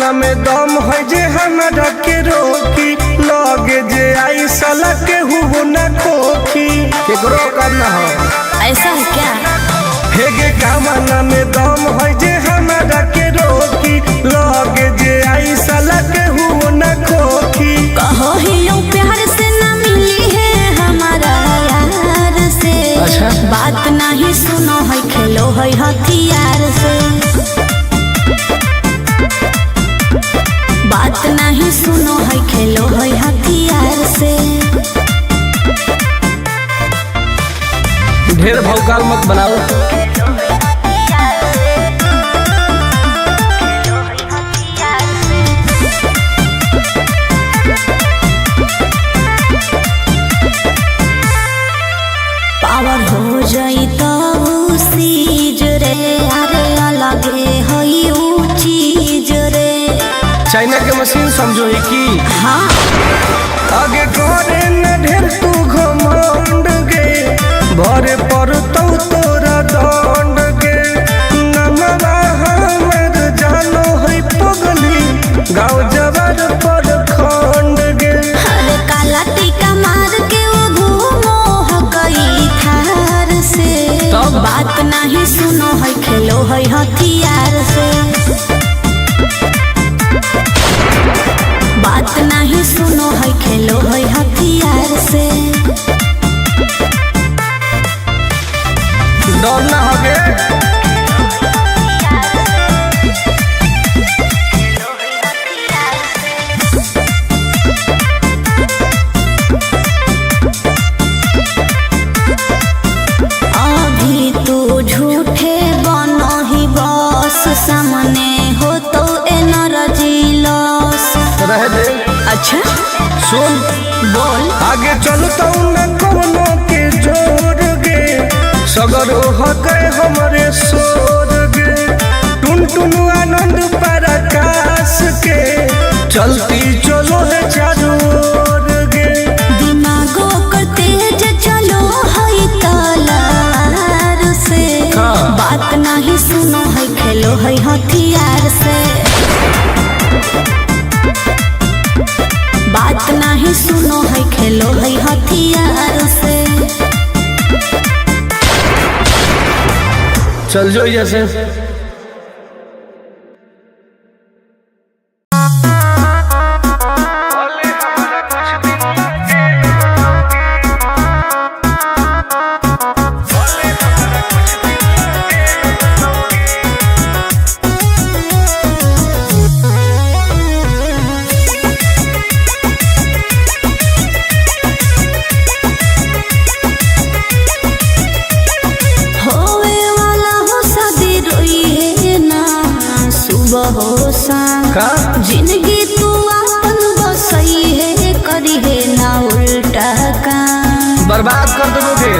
कामना में दम है जे हमरा के रोकी, लगे जे आई साला के हुओ न खोखी। केकरो करना हो ऐसा है क्या? हेगे कामना में दम है जे हमरा के रोकी, लगे जे आई साला के हुओ न खोखी। कहो ही प्यार से ना मिली है हमारा यार से। अच्छा। बात नहीं सुनो है खेलो है हथियार से। बात नहीं सुनो है खेलो है हथियार से। ढेर भौकाल मत बनाओ। पावर हो जाई तो सीज रे, अरे अलगे हई ऊ चीज रे। चाइना के मशीन समझो ही की। हाँ आगे करे न ढेर तू घमंड गे, भरे पर तो तोरा दंड गे। नमवा हमर जानो है पगली, गाँव जवर पर खंड गे। अरे काला टीका मार के वो घूमो हकई थार से। तब? बात नहीं सुनो है खेलो है हथियार से। बात नहीं सुनो है खेलो है हथियार से। डर ना हो गे। अभी तू झूठे बनो ही बस, सामने हो तो एनर्जी लॉस। रह दे। अच्छा सुन बोल। आगे चलता न कोनो के जोर गे, सगरो हके हमरे सोर गे। टुन टुन आनंद पराकाश के चलती चलो है चारों ओर गे। दिमागो कर तेज चलो है तलवार से। हाँ। बात नहीं सुनो है खेलो है हथियार से। बात नहीं सुनो है खेलो है हथियार से। चल जो जैसे। होवे वाला हो शादी रोई है ना सुबह हो शाम। का जिंदगी तू अपन बसई है करी है ना उल्टा काम। बर्बाद कर दोगे।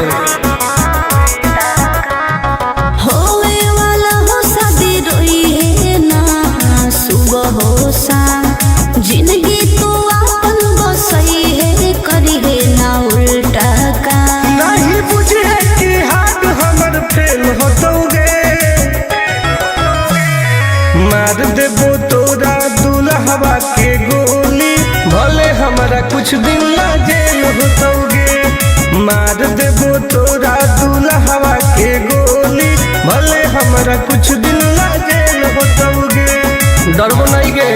होवे वाला हो शादी रोई है ना सुबह हो शाम। जिंदगी तू अपन बसई है करी है ना उल्टा काम। नहीं बुझे कि हाथ हमर फेल होतौगे, मार देबो तोरा दुल्हवा के गोली, भले हमरा कुछ दिन ला जेल होतौगे। मार देबो तोरा दुल्हवा के गोली, भले हमरा कुछ दिन ला जेल होतौगे। डरबो नहीं गे।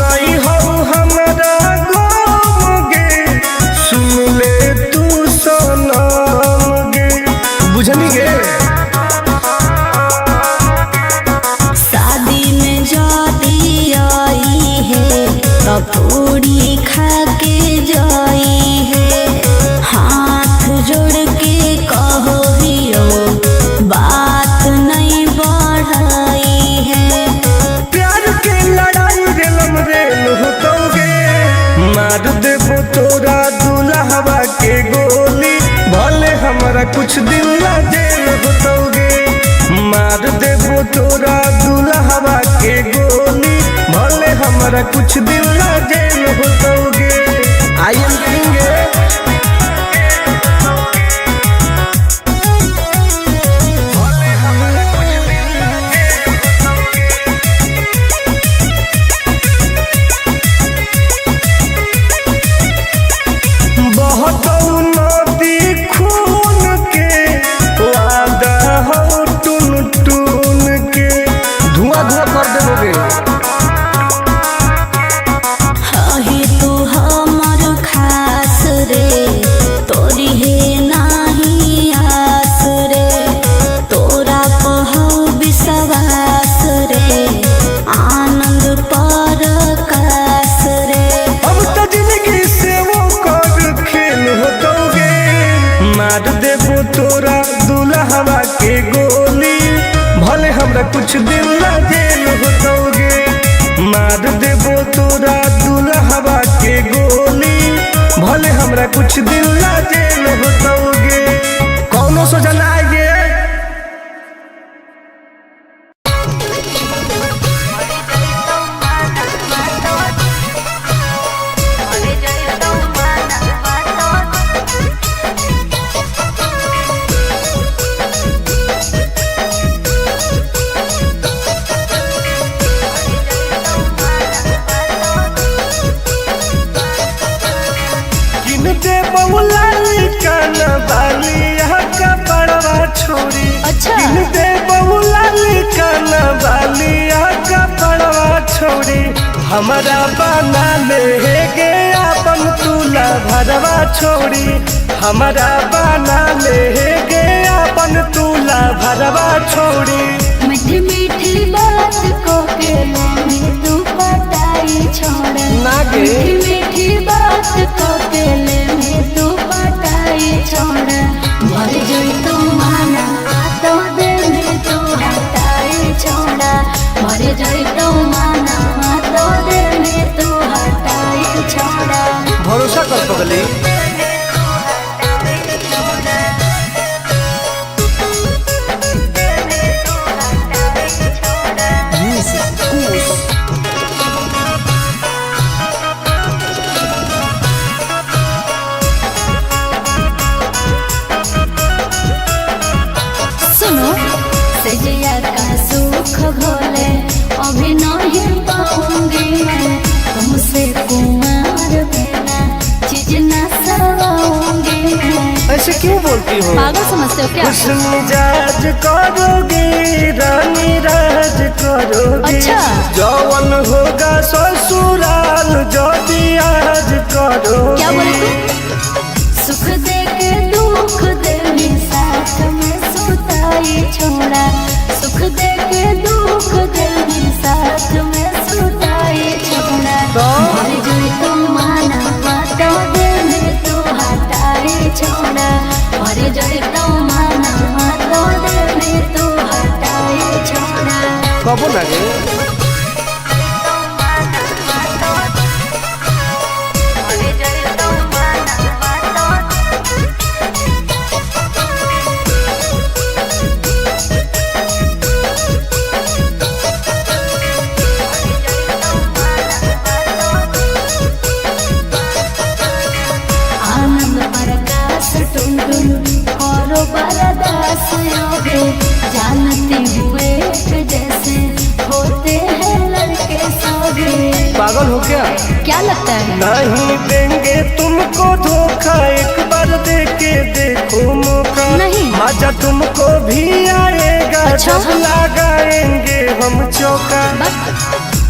नहीं हो हमरा गम गे, सुन ले तू सनम गे। बुझनी गे। शादी में जाती आई है कपूरी खा के जाई है। हाथ जोड़ के कहो हियो बात नहीं बढ़ाई है। प्यार के लड़ाई रेलम रेल होतौगे, मार देबो तोरा दुल्हवा के गोली, भले हमरा कुछ दिन ला जेल होतौगे। मार देबो तोरा दुल्हवा के गोली, भले हम हमरा कुछ दिन ला जेल होतौगे। I am king. बहुत नदी खून के वादा हो टून टून के धुआं धुआं कर देबोगे। हे तू हमर खास रे, तोरी हे नाही आस रे, तोरा कहौ विश्वास रे, आनंद पर कास रे। अब तो जिंदगी से वो कर खेल होतौगे। मार देबो तोरा दुल्हवा के गोली, भले हमरा कुछ दिन ला जेल होतौगे। मार देबो तोरा दुल्हवा के गोली, भले हमरा कुछ दिन ला जेल होतौगे। कौनो सोचा ना आएगे। किन दे बहुलाली कान बाली का बड़वा छोरी। अच्छा। किन दे बहुलाली कान बाली का बड़वा छोरी, हमारा बना ले गे अपन तुला भरवा छोरी। हमारा बना ले गे अपन तुला भरवा छोरी। मीठी मीठी बात को के लेने तू पटाई छोड़। ना गे। मीठी मीठी बात को के लेने तू पटाई छोड़। भर जोई तू माना तो देने तू हटाई छोड़ा। भर जोई तू माना तो देने तू हटाई छोड़ा। भरोसा कर पगली। सुनो सजिया का सुख घोले अभी नहीं पाऊंगी मैं, तुमसे कुमार बिना चीज न सवाऊंगी मैं। ऐसे क्यों बोलती हो? पागल समझते हो क्या? खुश मिजाज करोगे रानी राज करोगे। अच्छा। जवन होगा ससुराल जदी आज करोगे। क्या बोले तू? सुख दे के दुख दे में साथ में सुताई छोड़ा। सुख दे के दुख दे में साथ में सुताई छोड़ा। तो? मर जोई तू माना माता दे में तू हटाई छोड़ा। मर जोई तू माना माता दे में तू हटाई छोड़ा। कबो लगे? आनंद प्रकाश टुनटुन करो बरदास योगे, जानते हुए जैसे होते हैं लड़के सोगे। पागल हो क्या? क्या लगता है? नहीं देंगे तुमको धोखा, एक बार दे के देखो मौका। नहीं। मजा तुमको भी आएगा। अच्छा। जब लगाएंगे हम चौका।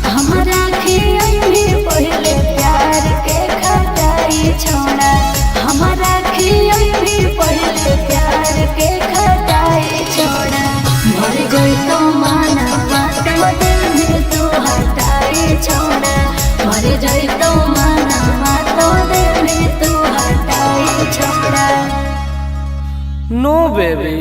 हमारा खियाई में पहले प्यार के खटाई छोड़ा। हमारा खियाई में पहले प्यार के खटाई छोड़ा। मर गई तो माना माता दिल में तू हटाई छोड़ा। मर गई तो माना माता दिल में तू हटाई छोड़ा। No baby.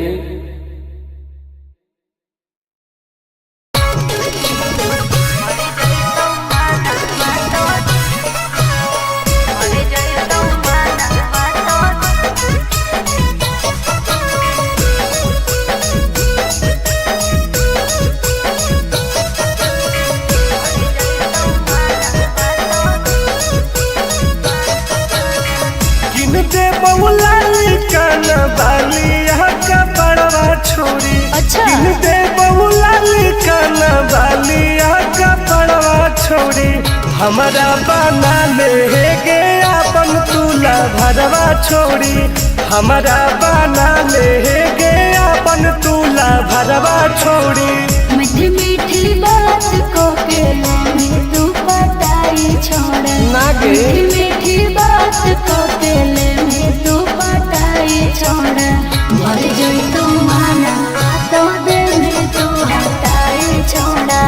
हमारा बना ले गे अपन तुला भरवा छोड़ी, हमारा बना ले गे अपन तुला भरवा छोड़ी। मीठी मीठी बात को के लेने तू पटाई छोड़ा। ना गे। मीठी मीठी बात को के लेने तू पटाई छोड़ा। भर जोई तू माना तो देने तू हटाई छोड़ा।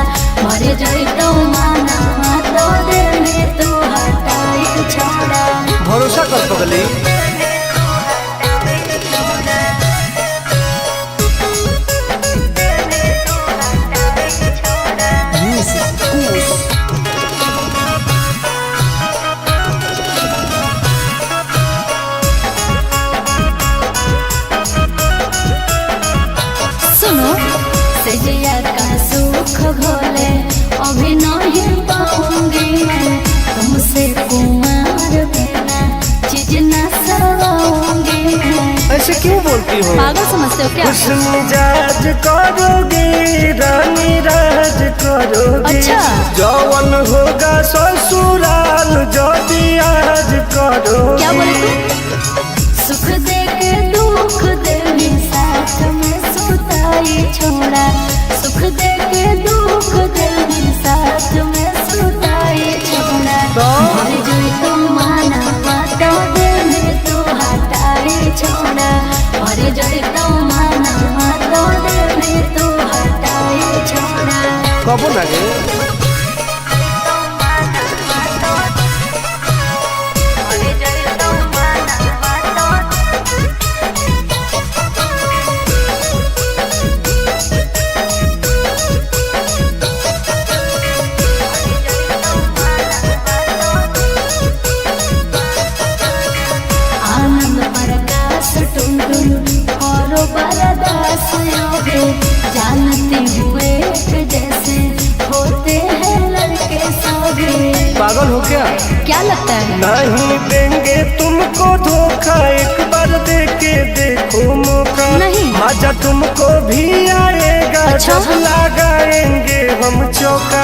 भर जोई तू माना तो देने तू हटाई छोड़ा। भरोसा कर पगली। सुनो सजिया का सुख घोले अभी नहीं पाऊंगी मैं, तुमसे कुमार बिना चीज न सवाऊंगी मैं। ऐसे क्यों बोलती हो? पागल समझते हो क्या? खुश मिजाज करोगी रानी राज करोगी। अच्छा। जवन होगा ससुराल ज्योति आज करोगी। क्या बोले तू? सुख दे के दुख दे में साथ में सुताई छोड़ा। सुख दे के दुख दे में साथ में सुताई छोड़ा। तो? मर जोई तू माना माता दे में तू हटाई छोड़ा। मर जोई तू माना माता दे में तू हटाई छोड़ा। कबो लगे? आनंद प्रकाश टुनटुन और बरदास योगे, जानते हुए एक जैसे होते हैं लड़के सोगे। पागल हो क्या? क्या लगता है? नहीं देंगे तुमको धोखा, एक बार दे के देखो मौका। नहीं। मजा तुमको भी आएगा। अच्छा। जब लगाएंगे हम चौका।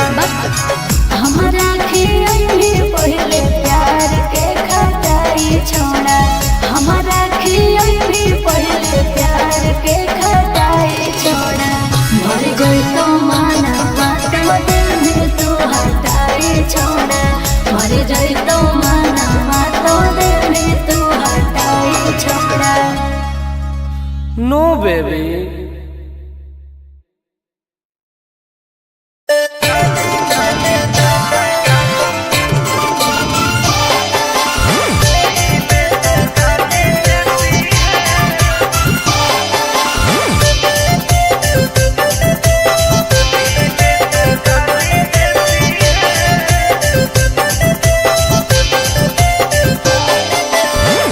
हमारा खियाई में पहले प्यार के खटाई छोड़ा। हमारा खियाई में पहले प्यार के खटाई छोड़ा। मर गई तो माना माता दिल में तू हटाई छोड़ा। मर गई तो माना माता दिल में तू हटाई छोड़ा। No baby.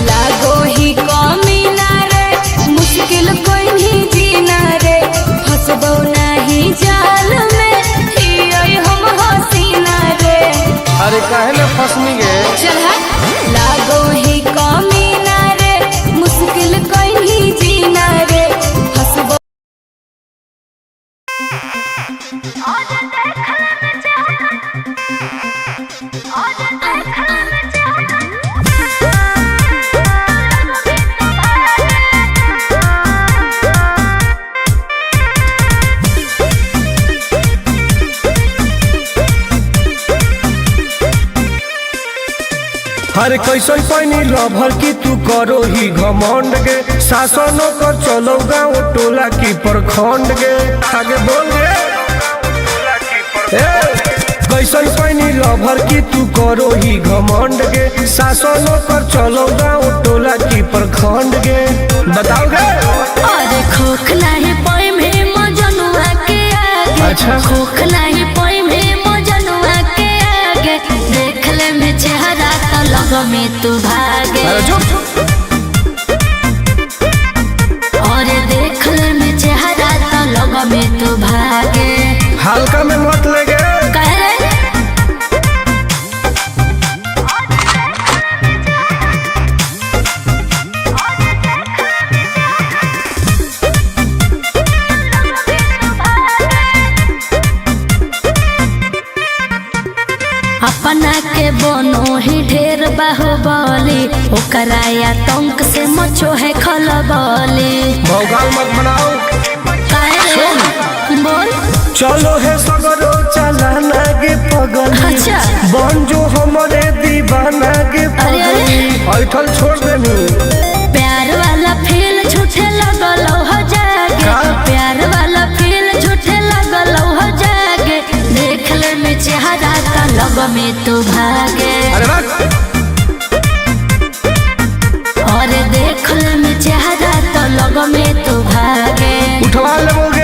लागो ही कमी ना रे, मुश्किल कोई नहीं जीना रे, फंसबो नहीं जाल में हियो हम हसीना रे। अरे काहे ना फंसनी गे? चल हट। लागो ही कमी ना रे, मुश्किल कोई नहीं जीना रे, फंसबो। हर कैसन पैनी लभर की तू करो ही घमंड गे, शासनों कर चलो गाँव टोला की प्रखंड गे। आगे बोल गे। कैसन पैनी लभर की तू करो ही घमंड गे, शासनों कर चलो गाँव टोला की प्रखंड गे। बताओ गे। अरे खोखला ही पोई में मजनुआ के आगे। अच्छा। खोखला ही पोई में मजनुआ के आगे, देख ले में चेहरा तो लग में तू भागे। अरे चुप। अरे देख ले में चेहरा तो लग में तू भागे। हल्का में मत ले गे। कह रे अपना ढेर बाहुबली, ओकरा आतंक से मचो है खलबली। भौकाल मत बनाओ। काहे रे? बोल। चलो हे सगरो चलाना गे पगली। अच्छा। बन जो हमरे दीवाना गे अरे, अरे। पगली। ऐठल छोड़ देनी। प्यार वाला फील झूठे लगल हो जागे। का? प्यार वाला फील झूठे लगल हो जागे, देख ले में चेहरा त लग में तू भागे। अरे बस। और देख ले में चेहरा त लग में तू भागे। उठवा लेबोगे।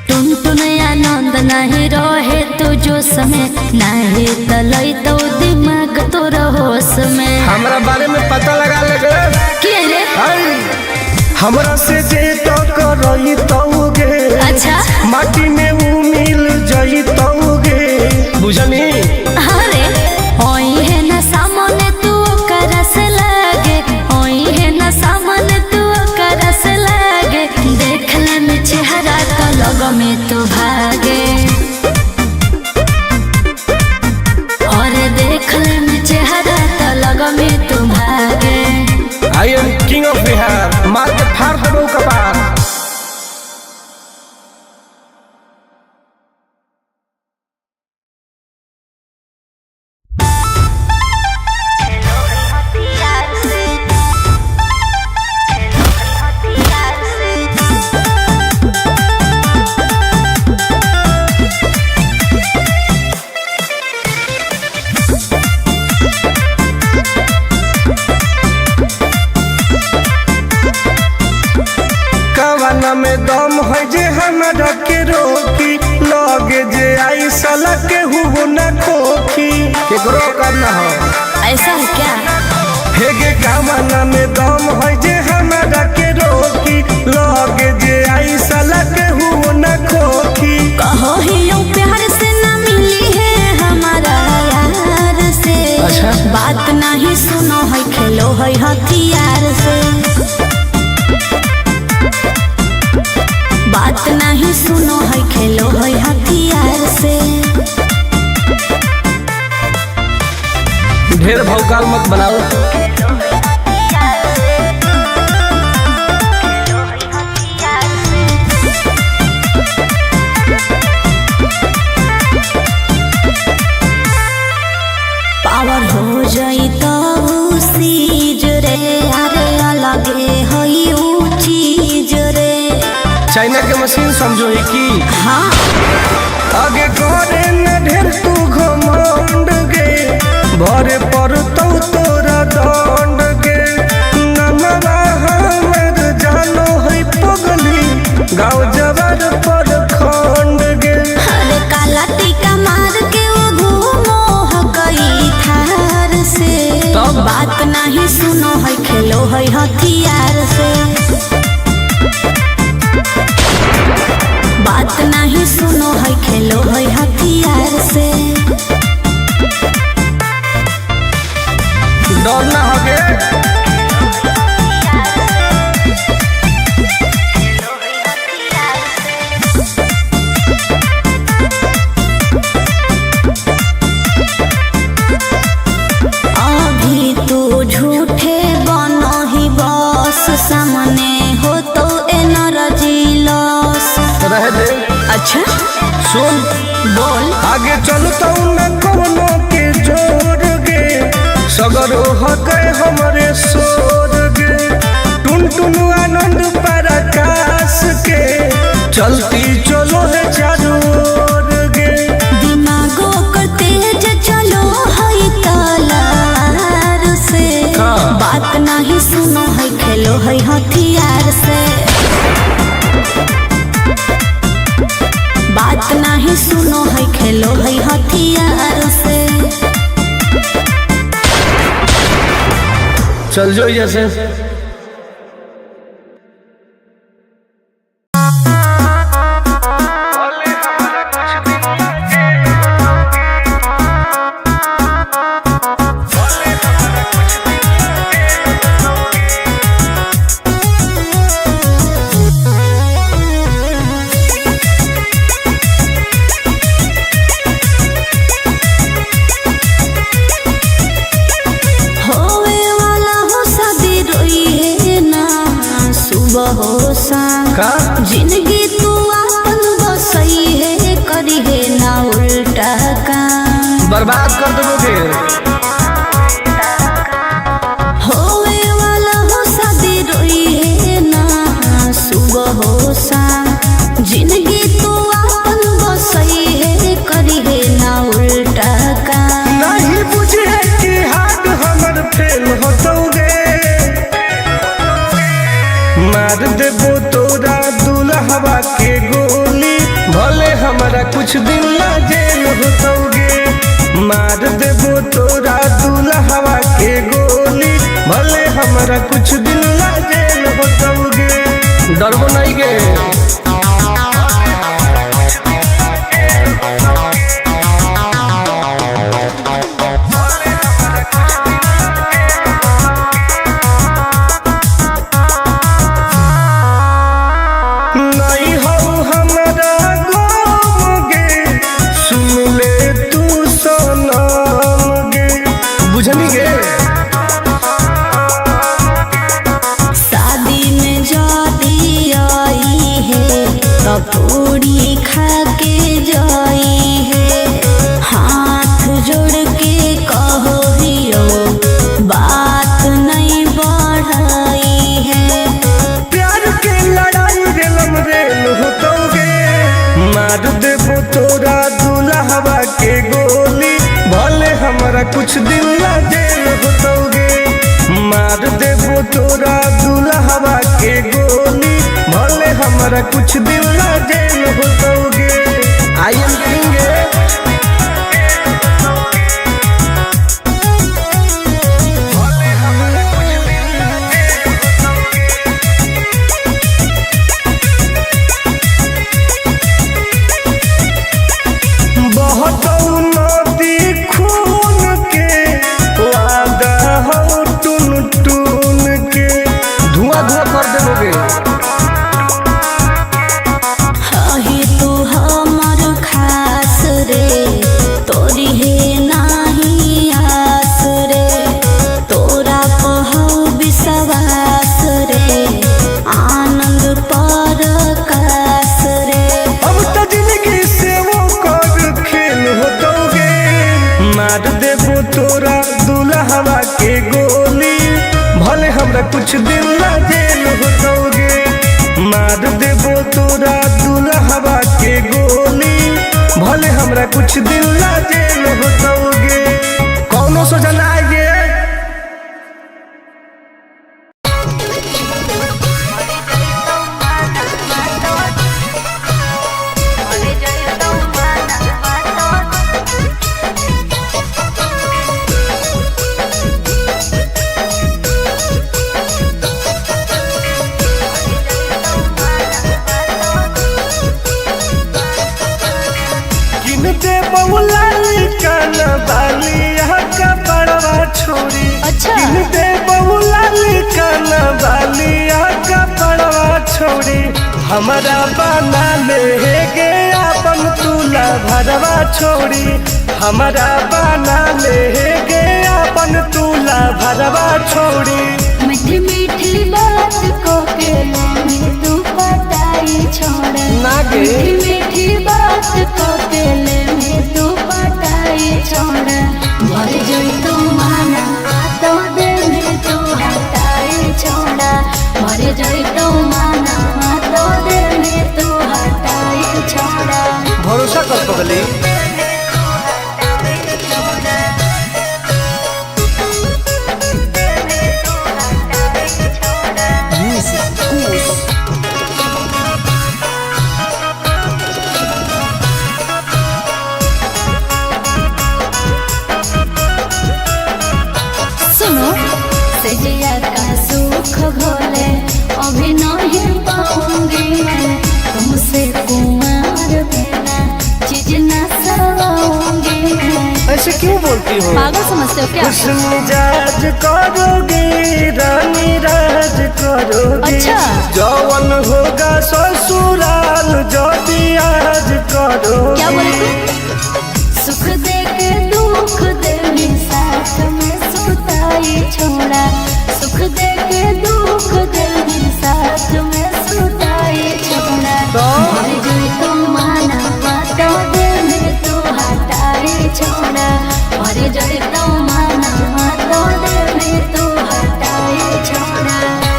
टुन टुन आनंद नहीं रहे तू जोश में, नहीं तलई तो दिमाग तोर होश में। हमरा बारे में पता लगा ले गे। के रे? आई, हमरा से जे तो करई तौगे। अच्छा। माटी में ऊ मिल जई तौगे, बुझनी। अरे ओई है ना सामने तू ओकरा से लागे, ओई है ना सामने तू ओकरा से लागे, देख ले में चेहरा तो लग में तू भागे। और देख ले में चेहरा तो लग में तू भागे। I am king of Bihar, मार के फाड़ देबो कपार। कवना में दम है जे हमरा के रोकी, लगे जे आई साला के हुओ न खोखी। केकरो करना हो। ऐसा है क्या? हेगे कवना में दम है जे हमरा के रोकी, लगे जे आई साला के हुओ न खोखी। कहो ही यूं प्यार से ना मिली है हमारा यार से। अच्छा। बात नहीं सुनो है खेलो है हथियार से। बात नहीं सुनो है खेलो है हथियार से। ढेर भौकाल मत बनाओ। पावर हो जाई तो सीज रे, अरे अलगे है ऊ चीज रे। चाइना के मशीन समझो ही की। हाँ। आगे करे न ढेर तू घमंड गे, भरे पर तो तोरा दंड गे। नमवा हमर जानो है पगली, गाँव जवर पर खंड गे। अरे काला टीका मार के वो घूमो हकई थार से। तब? बात नहीं सुनो है खेलो है हथियार से। बात नहीं सुनो है खेलो है हथियार से। डर ना हो गे। अभी तू झूठे बनो ही बस, सामने हो तो एनर्जी लॉस। रह दे। अच्छा। सुन। बोल। आगे चलता न कोनो के जोर गे, सगरो हके हमरे सोर गे। टुन टुन आनंद पराकाश के चलती चलो है चारों ओर गे। दिमागो कर तेज चलो है तलवार से। हाँ। बात नहीं सुनो है खेलो है हथियार से। बात नहीं सुनो है खेलो है हथियार से। चल जो जैसे। सुबह हो शाम। का? जिंदगी तू आपन बसई है, करी है ना उल्टा काम। बर्बाद कर देबोगे। होवे वाला हो शादी रोई है ना सुबह हो शाम। जिंदगी तू आपन बसई है, करी है ना उल्टा काम। नहीं बुझे कि हाथ हमर फेल होतौगे। मार देबो तोरा दुल्हवा के गोली, भले हमरा कुछ दिन ला जेल होतौगे। मार देबो तोरा दुल्हवा के गोली, भले हमरा कुछ दिन ला जेल होतौगे। डरबो नहीं गे। नहीं हो हमरा गम गे, सुन ले तू सनम गे। बुझनी गे? शादी में जाती आई है तो पूरी खा के जाई है। हाथ जोड़ के कहो हियो बात नहीं बढ़ाई है। प्यार के लड़ाई रेलम रेल होतौगे। मार देबो तोरा दुल्हवा के गोली, भले हमरा कुछ दिन ला जेल होतौगे। मार देबो तोरा दुल्हवा के गोली, भले हमरा कुछ दिन ला जेल होतौगे। I am king. बहुत नदी खून के वादा हो टून टून के, धुआं धुआं कर देबोगे। हही तू हमर खास रे, तोरी है नाही आस रे। तोरा पहौ विश्वास रे, आनंद पर कास रे। अब तो जिंदगी से वो कर खेल होतौगे। मार देबो तोरा दुल्हवा के गोली, भले हमरा कुछ दिन ला जेल होतौगे। मार देबो तोरा दुल्हवा के गोली, भले हमरा कुछ दिन ला जेल होतौगे। कौनो सोचा ना आएगे। किन दे बहुलाली काना बालिया का बड़वा छोरी। अच्छा। किन दे बहुलाली काना बालिया का बड़वा छोरी, हमरा बना ले गे आपन तुला भरवा छोरी। हमरा बना ले गे आपन तुला भरवा छोरी। मीठी मीठी बात को के लेने तू पटाई छोड़। ना गे। मीठी मीठी बात को के लेने तू पटाई छोड़। भर जोई तू माना तो देने तू हटाई छोड़ा। भर जोई तू माना तो देने तू हटाई छोड़ा। भरोसा कर पगली। सुनो सजिया का सुख घोले अभी नहीं पाऊंगी मैं तुमसे कुमार बिना चीज ना सवाऊंगी मैं। ऐसे क्यों बोलती हो? पागल समझते हो क्या? हुस्न मिजाज करोगे रानी राज करोगे। अच्छा। जवन होगा ससुराल ज्योति आज करोगे। क्या बोले तुम? सुख दे के दुख दे साथ में सुताई छोड़ा। सुख दे के दुख दे साथ में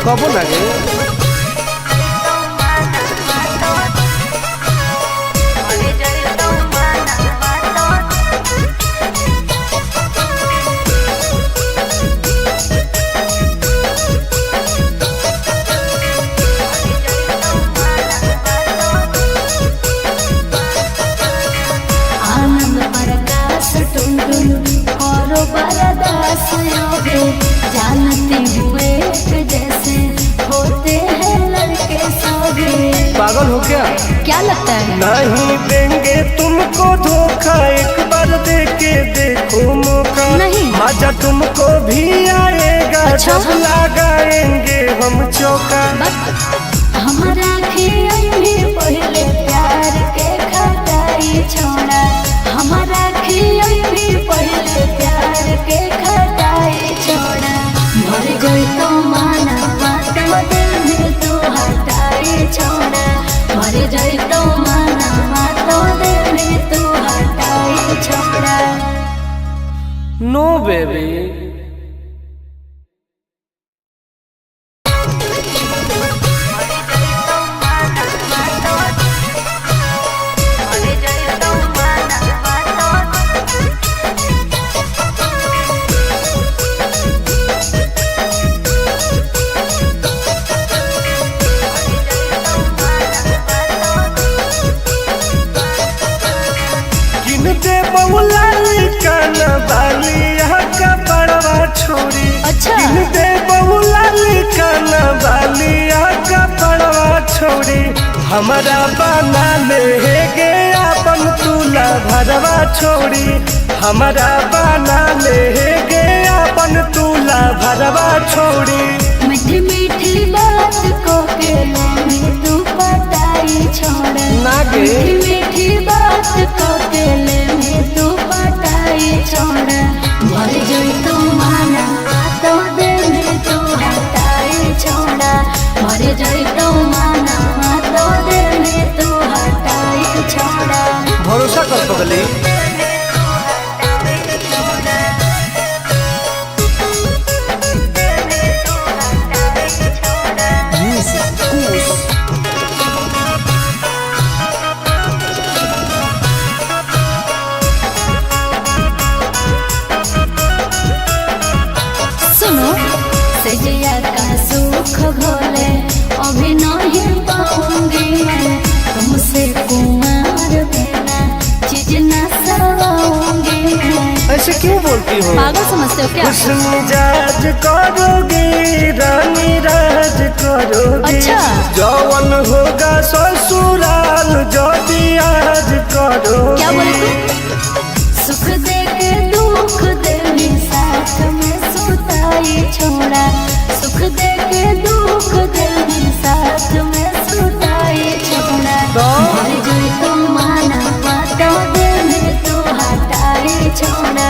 कबो ना गे। आनंद प्रकाश टुनटुन और बरदास योगे, जानते हुए एक जैसे होते हैं लड़के सोगे। पागल हो क्या? क्या लगता है? नहीं देंगे तुमको धोखा, एक बार दे के देखो मौका। नहीं। मजा तुमको भी आएगा। अच्छा। जब लगाएंगे हम चौका। हमारा खियाई में पहले प्यार के खटाई छोड़ा, हमारा खियाई में पहले प्यार के खटाई छोड़ा। मर गई तो माना बात दिल में तू हटाई छोड़ा, मर गई तो माना बात दिल में तू हटाई छोड़ा। No baby. किन दे बहुलाल कान बालिया का बड़वा छोरी। अच्छा। किन दे बहुलाल कान बालिया का बड़वा छोरी, हमारा बना ले गे अपन तुला भरवा छोरी, हमारा बना ले गे अपन तुला भरवा छोरी। मीठी मीठी बात को के लेने तू पटाई छोड़, ना गे। मीठी मीठी बात को के लेने तू पटाई छोड़। मर जोई तो माना तो देने तू हटाई छोड़ा, मर जोई तो माना तो देने तू हटाई छोड़ा। भरोसा कर पगली। सुनो, सजिया का सुख घोले अभी नहीं पाऊंगी मैं, तुमसे कुमार बिना चीज न सवाऊंगी मैं। ऐसे क्यों बोलती हो? पागल समझते हो क्या? खुश मिजाज करोगी रानी राज करोगी। अच्छा। जवन होगा ससुराल ज्योति आज करोगी। क्या बोले तू? सुख दे के दुख देने साथ में सुताई छोड़ा, सुख दे के दुख देने साथ में सुताई छोड़ा। तो? मर जोई तो माना तो देने तू हटाई छोड़ा,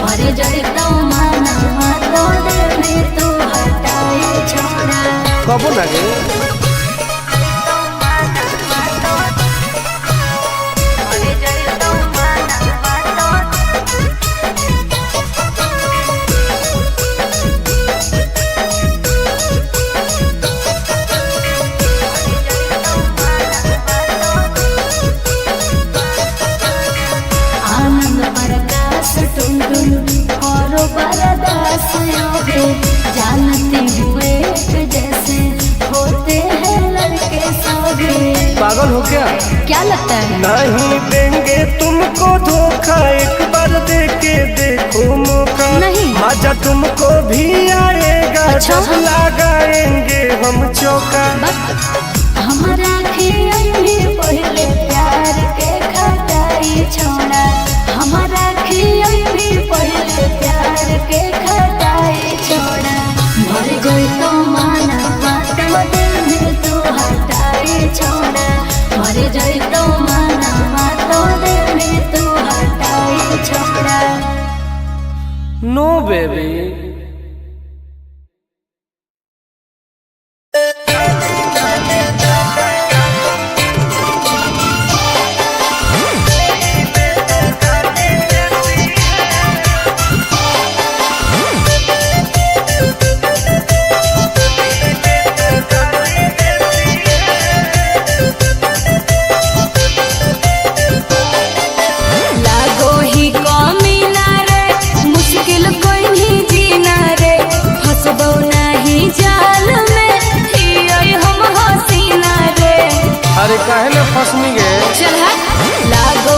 मर जोई तो माना तो देने तू हटाई छोड़ा। कबो ना गे। आनंद प्रकाश टुनटुन और बरदास योगे, जानते हुए एक जैसे होते हैं लड़के सोगे। पागल हो क्या? क्या लगता है? नहीं देंगे तुमको धोखा, एक बार दे के देखो मौका। नहीं। मजा तुमको भी आएगा। अच्छा। जब लगाएंगे हम चौका। हमारा खियाई में पहले प्यार के खटाई छोड़ा, हमारा खियाई में पहले प्यार के खटाई छोड़ा। मर गई तो माना तो दिल में तू हटाई छोड़ा, मर गई तो माना तो दिल में तू हटाई छोड़ा। No baby. अरे काहे ना फसनी गे चल हट। लागो